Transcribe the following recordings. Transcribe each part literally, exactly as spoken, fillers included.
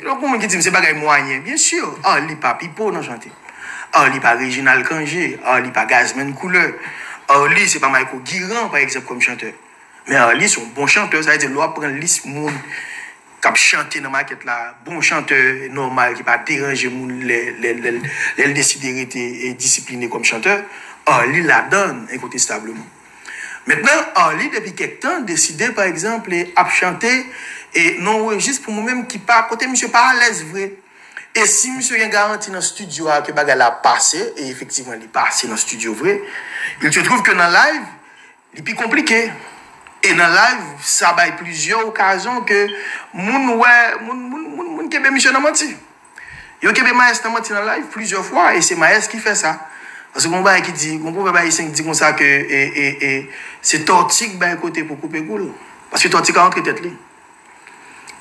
Donk, pou moun ki di m se bagay mwayen, byen si, Arly pa Pipo nan chante. Arly pa Reginald Cangé, Arly pa Gazman Couleur, Arly se pa Mayco Guirand, pa egzanp, kòm chantè. Men Arly se yon bon chantè, sa vle di lè w ap pran lis moun k ap chante nan makèt la, bon chantè nòmal ki pa deranje moun lè, lè, lè, lè l deside rete e disipline kòm chantè, Arly ladan l, enkontestableman. Mentnan, Arly, depi kèk tan, deside, pa egzanp, e ap chante e nan yon rejis pou mwen menm ki pa, kote misye pa alèz vre. E si misye gen garanti nan estidyo a ke bagay la ap pase, e efektivman li pase nan estidyo vre, il se trouve que nan live, li pi konplike. E nan live, sa bay plizyè okazyon ke moun wè, moun, moun, moun, moun kenbe misye nan manti. Yo kenbe Maes nan manti nan live plizyè fwa, e se Maes ki fè sa. Paske gon bagay ki di, gon pwovèb ayisyen ki di konsa ke e, e, e, se tòti k bay kote pou koupe kou l. Paske tòti ka antre tèt li.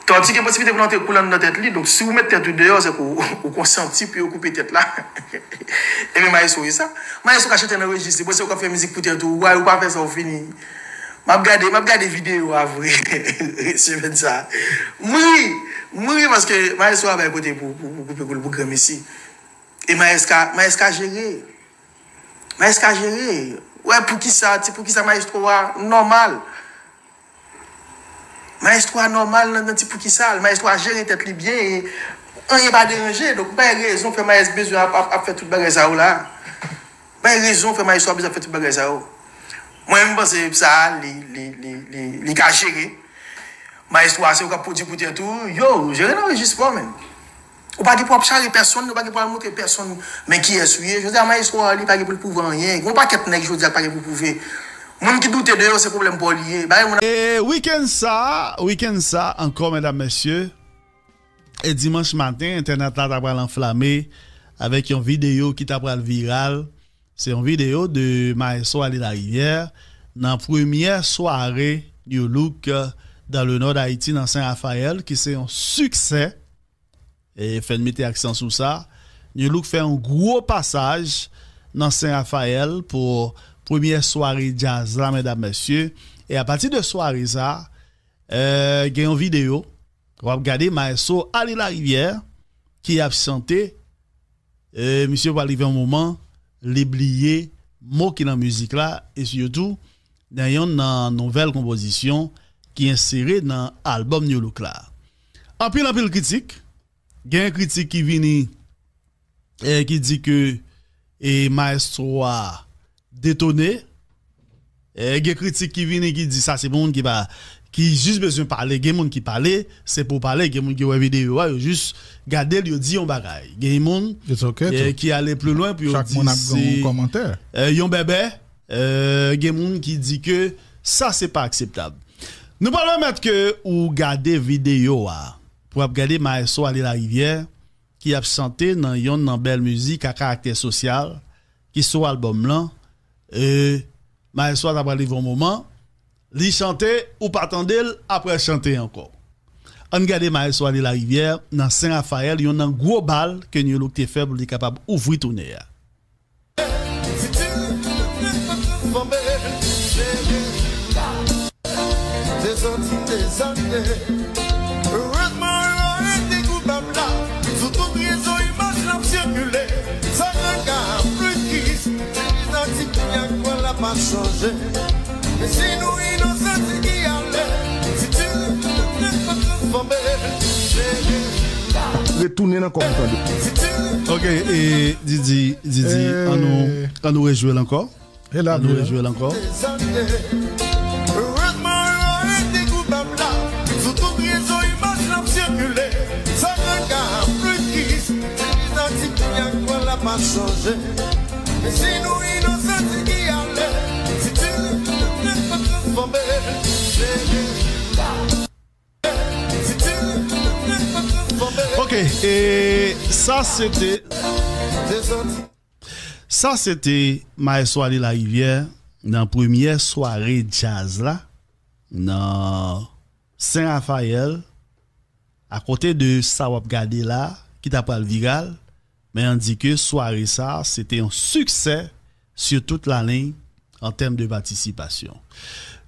Tòti gen posiblite pou l antre kou l anndan tèt li. Donk, si ou met tèt ou deyò, se ke ou, ou konsanti pou yo koupe tèt la. Ebyen, Maes ou ye sa. Maes ou ka chante nan rejis li. Bon, se ou k ap fè mizik pou tèt ou. Why ou pa fè sa ou fini? M ap gade, m ap gade videyo a vre semèn sa. M ri, m ri paske Maes ou a bay kote pou, pou, pou koupe kou l pou granmesi. E Maes ka, Maes ka jere. Maes ka jere. Wè, poukisa, ti poukisa Maestro a nòmal. Maestro a nòmal nan, nan ti poukisa l. Maestro a jere tèt li byen e anyen pa deranje. Donk, m pa wè rezon fè Maes bezwen ap, ap, ap fè tout bagay sa yo la. M pa wè rezon fè Maestro a bezwen ap fè tout bagay sa yo. Mwen, m panse sa a, li, li, li, li, li ka jere. Maestro a, se ou k ap pwodui pou tèt ou. Yo, jere nan rejis pa w, menm. Ou pa gen pou ap chare pèsonn, ou pa gen pou al montre pèsonn men kiyès ou ye. Jodi a, Maestro Arly pa gen pou l pwouve anyen. Gen yon pakèt nèg jodi a k pa gen pou pwouve. Moun ki doute de yo, se pwoblèm pa w li ye. Bagay moun ap. E wikenn sa, wikenn sa ankò, medam, mesye, e dimanch maten, entènèt la ta pral anflame avèk yon videyo ki ta pral viral. Se yon videyo de Maestro Arly Larivière nan premyè sware New Look dans le Nord d'Haïti nan Sen Rafayèl, ki se yon siksè. E fè n mete aksan sou sa. New Look fè yon gwo pasaj nan Sen Rafayèl pou premyè sware djaz la, medam, mesye. E apati de sware sa, e, gen yon videyo w ap gade Maestro Arly Larivière ki ap chante. E, misye pral rive yon moman, li bliye mo ki nan mizik la, e sitou nan yonn nan nouvèl konpozisyon ki ensere nan albòm New Look la. Anpil, anpil kritik. Gen kritik ki vini, e, ki di ke, e, Maestro a detone. E, gen kritik ki vini ki di sa se pou moun ki pa, ki jis bezwen pale. Gen moun ki pale, se pou pale. Gen moun ki wè videyo a, yo jis gade l, yo di yon bagay. Gen moun, e, ki ale pli lwen pou yo di se, e, yon bèbè. E, gen moun ki di ke sa se pa akseptab. Nou pral pèmèt ke ou gade videyo a. Pou ap gade Maestro Arly Larivière ki ap chante nan yonn nan bèl mizik a karaktè sosyal ki sou albòm lan. E Maestro a ta pral rive yon moman, li chante, ou pa tande l, apre chante ankò. Ann gade Maestro Arly Larivière nan Sen Rafayèl, yonn nan gwo bal ke New Look te fè pou li kapab ouvri toune a. Dezòdinè, dezòdinè. Erezman, yo arete koupab la. Sou tout rezo, imaj la ap sikile. Sa gen ka ap pli tris. Divizyon ti fi ak pwa la pa chanje. Men si nou inosan, di ki ale. Sitirè, transfòme. Retounen nan kò m tande. Ok, e Didi, Didi, ann nou, ann nou rejwe l ankò. E la, ann nou rejwe l ankò. Erezman, yo arete koupab la. Sou tout rezo, imaj la ap sikile. Sa gen ka ap pli tris. Divizyon ti fi ak pwa la pa chanje. Men si nou inosan, di ki ale. Sitirè, transfòme. Ok, e sa se te, sa se te Maestro Arly Larivière nan premyè sware djaz la nan Sen Rafayèl. Akote de sa w ap gade la ki ta pral viral, men ann di ke sware sa se te yon siksè sur toute la ligne an tèm de patisipasyon.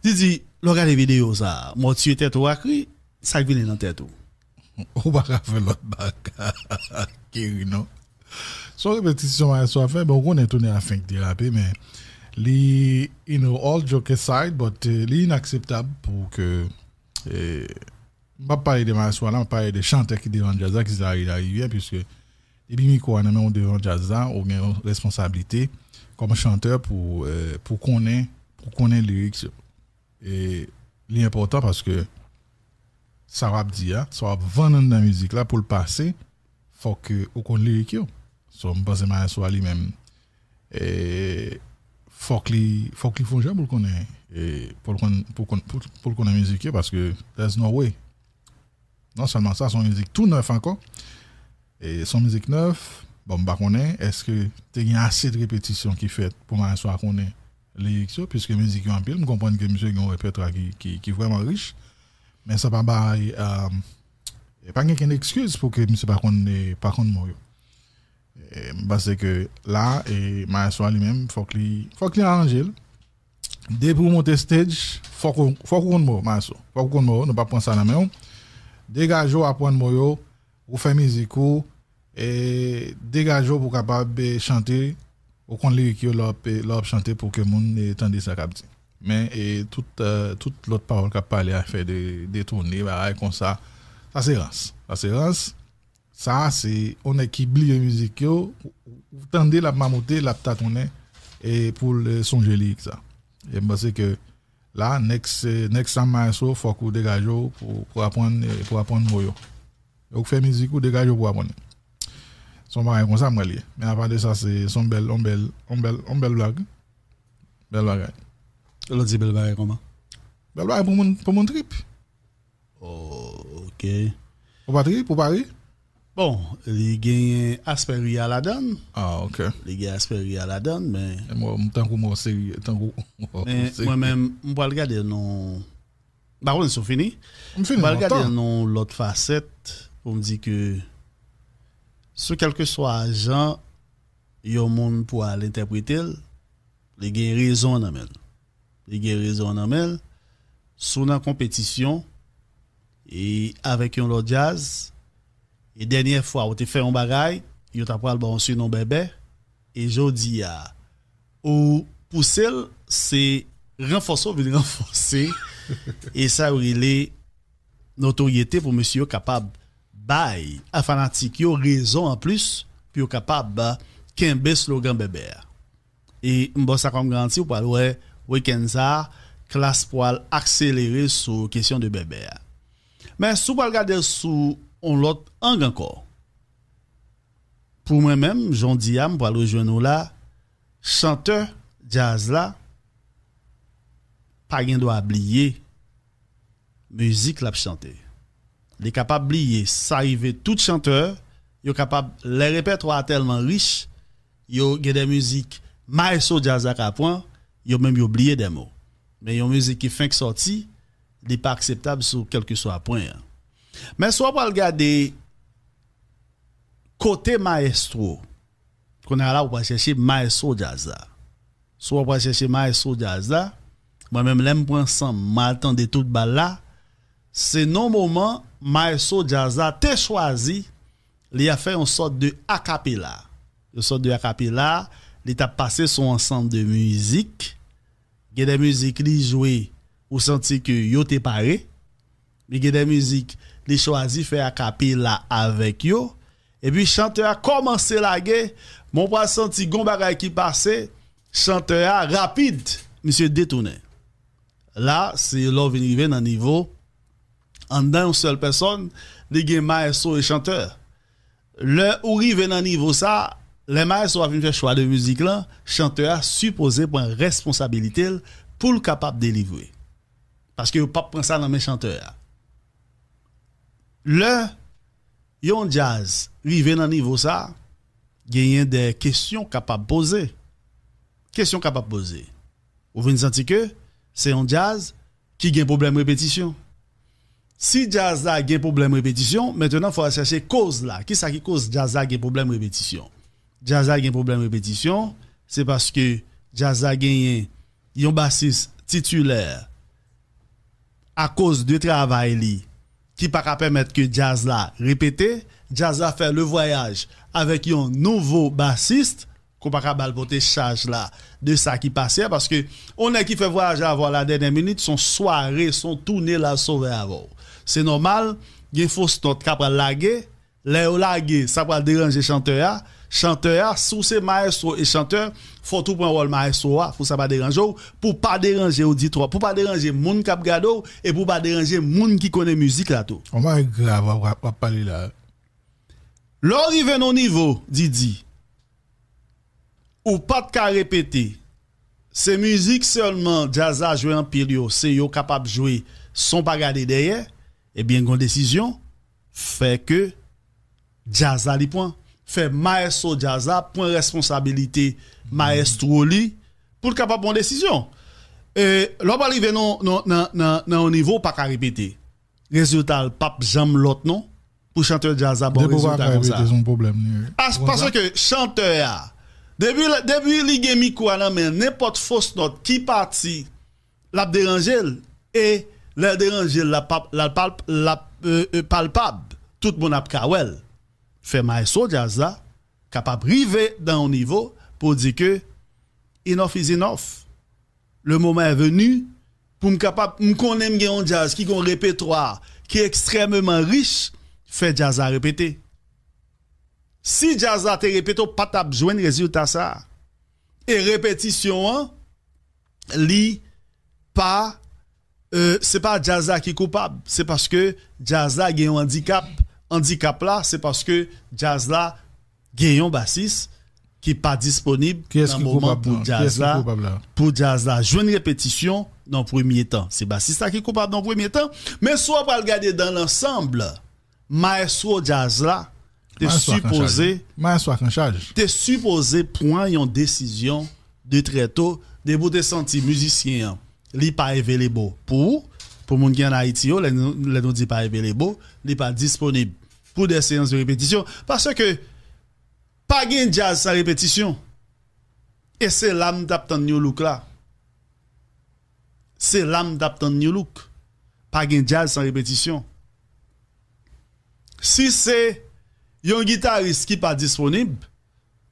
Didi, lè w gade videyo sa, mò tiye tèt ou ak ri, sa k vini nan tèt ou? Ou pa ka fè lòt bagay. Keri non. Se yon repetisyon maestro a fè, bon, ou konnen tounen a fenk derape, men li, you know, all joke aside, but eh, li inakseptab pou ke eh, m p ap pale de maestro a la, m ap pale de chantè ki devan djaz la, ki se Larry Larivye, piske depi mikwo a nan men w devan djaz la, ou gen yon responsablite kòm chantè pou, eh, pou konnen, pou konnen lyrics yo. E li enpòtan paske sa w ap di a, sa w ap vann anndan mizik la pou l pase, fòk ke ou konn lirik yo. So, m panse maestro a li menm, eh, fòk li, fòk li fè yon jan pou l konnen, eh, pou l konn, pou konn, pou, pou l konnen mizik yo, paske there's no way. Non sèlman sa, se yon mizik tou nèf ankò. E se yon mizik nèf. Bon, m pa konnen, èske te gen ase de repetisyon ki fèt pou maestro a konnen lirik yo, piske mizik yo anpil, m konprann ke misye gen yon repètwa ki, ki, ki vrèman rich. Men sa pa bay, um, e pa gen kenn ekskiz pou ke misye pa konn, eh, pa konn mo yo. E m panse ke la, e maestro a li menm, fòk li, fòk li aranje l. Depi w monte stage, fòk ou, fòk ou konn mo, maestro. Fòk ou konn mo, nou p ap pran sa nan men w. Degaje w, aprann mo yo, ou fè mizik ou, e degaje w pou w kapab, eh, chante, ou konn lirik yo lè w ap, eh, lè w ap chante pou ke moun, eh, tande sa k ap di. Men, eh, tout, eh, tout lòt pawòl k ap pale, afè de detounen, bagay konsa, sa se rans. Sa se rans. Sa se yon nèg ki bliye mizik yo, ou, ou tande l ap mamoute, l ap tatonnen, e pou l, eh, sonje lirik sa. E m panse ke la, next, eh, next time maestro, fòk ou degaje w pou, pou aprann, eh, pou aprann mo yo. Ou k fè mizik ou, degaje w pou aprann. Se yon bagay konsa m wè l ye. Men apa de sa, se, se yon bèl, yon bèl, yon bèl, yon bèl blag. Bèl bagay. Lè w di bèl bagay kòman? Bèl bagay pou moun, pou moun trip. Oh, ok. Ou pa trip, ou pa ri? Bon, li genyen aspè ri a ladan l. Ah, ok. Li gen aspè ri a ladan l, men E mwen, m tankou mwen serye, tankou mwen Men serye. Mwen menm, m pral gade non. M pa konn si w fini. M fini lontan. M pral gade non lòt fasèt pou m di ke sou kèlkeswa jan yon moun pou al entèprete l, li gen rezon nan men l. Li gen rezon nan men l. Si w nan konpetisyon e avèk yon lòt djaz, e dènyè fwa ou te fè yon bagay, yo ta pral ba w yon sinon bèbè, e jodi a, ou pouse l, se ranfòse w vin ranfòse, e sa yo rele notoryete pou mesye yo kapab bay a fanatik yo rezon anplis pou yo kapab kenbe slogan bèbè a. E m ba w sa kòm garanti, ou pral wè wikenn sa a, Klass pral akselere sou kesyon de bèbè a. Men si w pral gade sou yon lòt ang ankò, pou mwen menm, jan w di a, m pral rejwenn ou la, chantè djaz la pa gen dwa bliye mizik l ap chante. Li kapab bliye, sa rive tout chantè, yo kapab, lè repètwa a tèlman rich, yo gen de mizik maestro djaz la ka pran, yo menm yo bliye de mo. Men yon mizik ki fenk sòti, li pa akseptab sou kèlkeswa pwen an. Men si w ap pral gade kote maestro, kounye a la ou pral chèche maestro djaz la. Si w ap pral chèche maestro djaz la, mwen menm lè m pran san m, m al tande tout bal la, se nan moman maestro djaz la te chwazi, li a fè yon sòt de akapela. Yon sòt de akapela, li t ap pase sou ansanm de mizik. Gen de mizik li jwe, ou santi ke yo te pare. Li gen de mizik, li chwazi fè akapela avèk yo. Epi chantè a kòmanse lage, men w pral santi gon bagay ki pase, chantè a rapid, misye detounen. La, se lè w vin rive nan nivo, anndan yon sèl pèsòn, li gen maestro e chantè. Lè ou rive nan nivo sa, lè maestro a fin fè chwa de mizik lan, chantè a sipoze pran responsabilite l pou l kapab delivre. Paske yo p ap pran sa nan men chantè a. Lè yon djaz rive nan nivo sa, genyen de kesyon kapab poze. Kesyon kapab poze. Ou vin santi ke se yon djaz ki gen pwoblèm repetisyon. Si djaz la gen pwoblèm repetisyon, mentenan fò w al chèche koz la. Kisa ki koz djaz la gen pwoblèm repetisyon? Djaz la gen pwoblèm repetisyon, se paske djaz la genyen yon basis titilè akoz de travay li ki pa ka pèmèt ke djaz la repete. Djaz la fè le vwayaj avèk yon nouvo basis, ke w pa ka ba l pote chaj la de sa ki pase a, paske yon nèg ki fè vwayaj avè w a la dènyè minit, se yon sware, se yon toune l al sove avè w. Se nòmal, gen fos nòt k ap pral lage, lè yo lage, sa pral deranje chantè a. Chantè a, si w se mayestwo e chantè, fò w tou pran wòl mayestwo a, pou sa pa deranje w, pou pa deranje oditwa, pou pa deranje moun k ap gade w, e pou pa deranje moun ki konnen mizik la tou. Yon bagay grav w ap, w ap pale la. Lè w rive nan yon nivo, Didi, ou pa t ka repete. Se mizik sèlman djaz la jwe anpil yo, se yo kapab jwe san w pa gade dèyè. Ebyen, gen yon desizyon, fè ke djaz la li pran. Fè mayestwo djaz la pran responsabilite mayestwo li pou l kapab pran desizyon. E, lè w pral rive nan, nan, nan, nan, nan yon nivo w pa ka repete. Rezilta l p ap janm lòt non. Pou chantè djaz la ba w rezilta konsa. Depi w pa ka repete, se yon pwoblèm li ye. Ou konn sa? Paske chantè a, depi, depi li gen mikwo a nan men l, nenpòt fos nòt ki pati, l ap deranje l. E lè l deranje l, l ap, l ap, l ap, l ap, euh, euh, palpab. Tout moun ap ka wè l. Fè mayestwo djaz la kapab rive nan yon nivo pou w di ke enough is enough. Le moment est venu pou m kapab, m konnen m gen yon djaz ki gen yon repetwa ki ekstrèmeman rich, fè djaz la repete. Si djaz la te repete, w pa t ap jwenn rezilta sa a. E repetisyon an, li pa, euh, se pa djaz la ki koupab, se paske djaz la gen yon andikap. Andikap la, se paske djaz la gen yon basis ki pa disponib nan moman pou djaz la, pou djaz la jwenn repetisyon nan premye tan. Se basis la ki koupab nan premye tan, men si w pral gade dan lansanb, mayestwo djaz la te sipoze, te sipoze pran yon desizyon de trè to, depi w te santi mizisyen an, li pa available pou ou, pou moun ki ann Ayiti yo, lè nou, lè nou di pa available, li pa disponib pou de seyans de repetisyon, paske pa gen djaz san repetisyon. E se la m t ap tann New Look la. Se la m t ap tann New Look. Pa gen djaz san repetisyon. Si se yon gitaris ki pa disponib,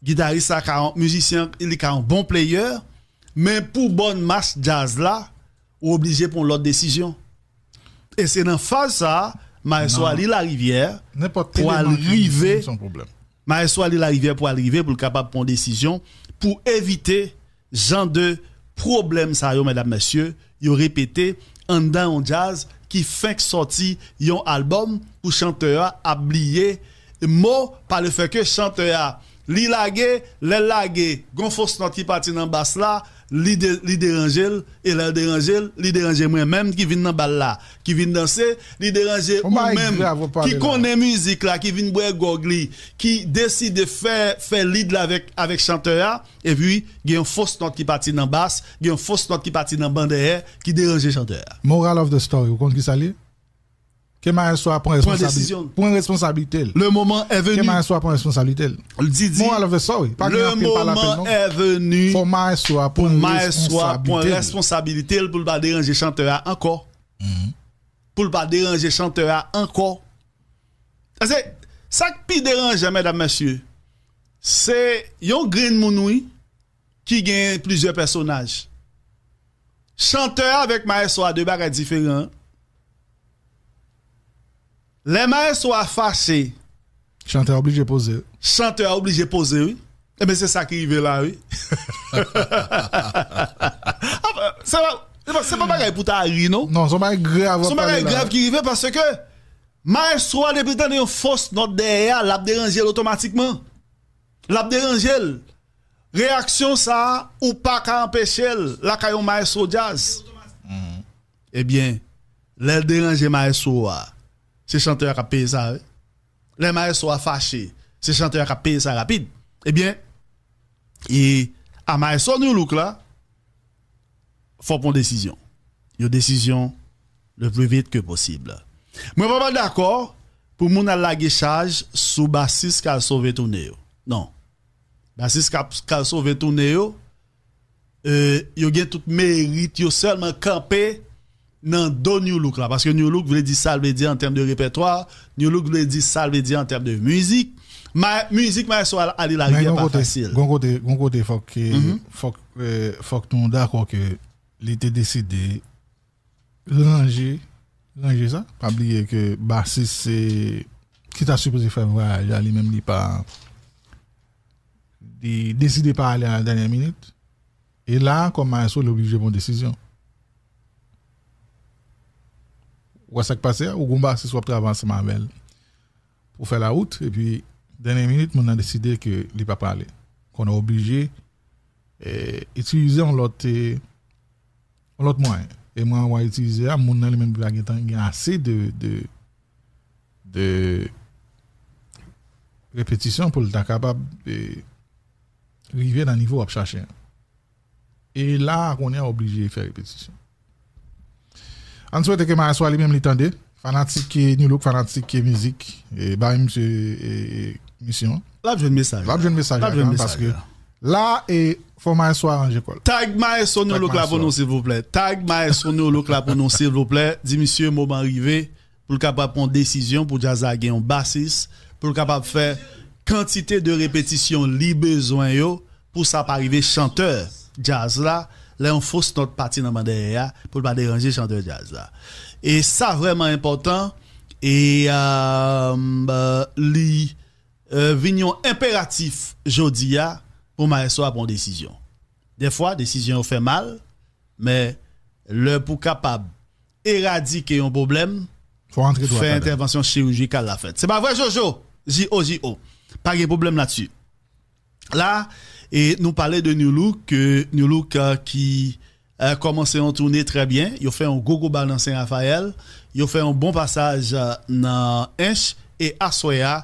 gitaris la ka yon mizisyen, li ka yon bon player, men pou bòn mas djaz la, ou oblije pran yon lòt desizyon. E se nan faz sa a, mayestwo Ali Larivière pral rive, mayestwo Ali Larivière pral rive pou l kapab pran yon desizyon pou evite jan de pwoblèm sa yo, medam, mesye, yo repete anndan yon djaz ki fenk sòti yon albòm pou chantè a ap bliye mo pa le fè ke chantè a li lage, lè l lage, gon fos nòt ki pati nan bas la, li de-, li deranje l, e lè l deranje l, li deranje mwen menm ki vin nan bal la, ki vin danse, li deranje ou menm ki konnen mizik la, ki vin bwè gwòg li, ki deside fè, fè lead la avèk, avèk chantè a, epi gen yon fos nòt ki pati nan bas, gen yon fos nòt ki pati nan ban dèyè, ki deranje chantè a. Moral of the story, ou konn ki sa l ye? Ke mayestwo a pran responsabilite l. Pran desizyon. Pran responsablite l. Le moment est venu. Ke mayestwo a pran responsablite l. Didi, moral of the story, pa gen anpil pale apèl non. Le moment est venu pou mayestwo a pran responsabilite l pou l pa deranje chantè a ankò. Pou l pa deranje chantè a ankò. Paske sa k pi deranjan, medam, mesye, se yon grenn moun, wi, ki gen plizyè pèsonaj. Chantè a avèk mayestwo a de bagay diferan. Lè mayestwo a fache, chantè a oblije poze. Chantè a oblije poze, wi. Ebyen, se sa ki rive la, wi. Se pa, se pa, se pa bagay pou ta ri, non. Non, se yon bagay grav. Se yon bagay grav ki rive paske mayestwo a, depi l tande yon fos nòt dèyè a, l ap deranje l otomatikman. L ap deranje l. Reyaksyon sa a, ou pa ka anpeche l lakay yon mayestwo djaz. Ebyen, lè l deranje mayestwo a, se chantè a k ap peye sa, wi. Lè mayestwo a fache, se chantè a k ap peye sa rapid. Ebyen, e a mayestwo New Look la, fò pran desizyon. Yon desizyon le plus vite que possible. Mwen pa dakò pou moun al lage chaj sou basis k al sove toune yo. Non. Basis k ap, k al sove toune yo, e, yo gen tout merit yo sèlman kanpe nan do New Look la, paske New Look vle di sa l vle di an tèm de repètwa, New Look vle di sa l vle di an tèm de mizik. Ma, mizik Maestro al, ale lari pa fasil. Gon kote, gon kote fòk, mm -hmm. fòk, euh, fòk nou dakò ke li te deside ranje, ranje sa. Pa bliye ke basis se ki ta sipoze fè vwayaj la, li menm li pa, li deside pa ale a la dènyè minit. E la, kòm maestro, li oblije pran desizyon. Ou wè sa k pase a, ou gon basis w ap travay ansanm avè l pou fè lawout, epi dènyè minit, moun nan deside ke li pa prale. Kounye a oblije eh, itilize yon lòt, eh, yon lòt mwayen. E mwayen w a itilize a, moun nan li menm li pa gen tan gen ase de, de, de repetisyon pou l ta kapab eh, rive nan nivo w ap chache an. E la, kounye a oblije fè repetisyon. Ann swete ke Maestro a li menm li tande. Fanatik New Look, fanatik mizik, e bay misye misyon. L ap jwenn mesaj. L ap jwenn mesaj la, paske la e fò Maestro aranje kò l. Tag Maestro New Look la pou nou silvouplè. Tag Maestro New Look la pou nou silvouplè. Di misye moman rive pou l kapab pran desizyon pou djaz la gen yon basis, pou l kapab fè kantite de repetisyon li bezwen yo pou sa pa rive chantè djaz la, lè yon fos nòt pati nan ban dèyè a, pou l pa deranje chantè djaz la. E sa vrèman enpòtan, e euh, li euh, vin yon enperatif jodi a pou maestro a pran yon desizyon. Dèfwa, desizyon yo fè mal, men lè pou kapab eradike yon pwoblèm, fè entèvansyon chirijikal la fèt. Se pa vre, Jojo? J O J O. Pa gen pwoblèm ladsi. La, e nou pale de New Look, ke New Look euh, ki euh, kòmanse yon toune trè byen. Yo fè yon gwo gwo bal nan Sen Rafayèl. Yo fè yon bon pasaj euh, nan Ench. E aswè a,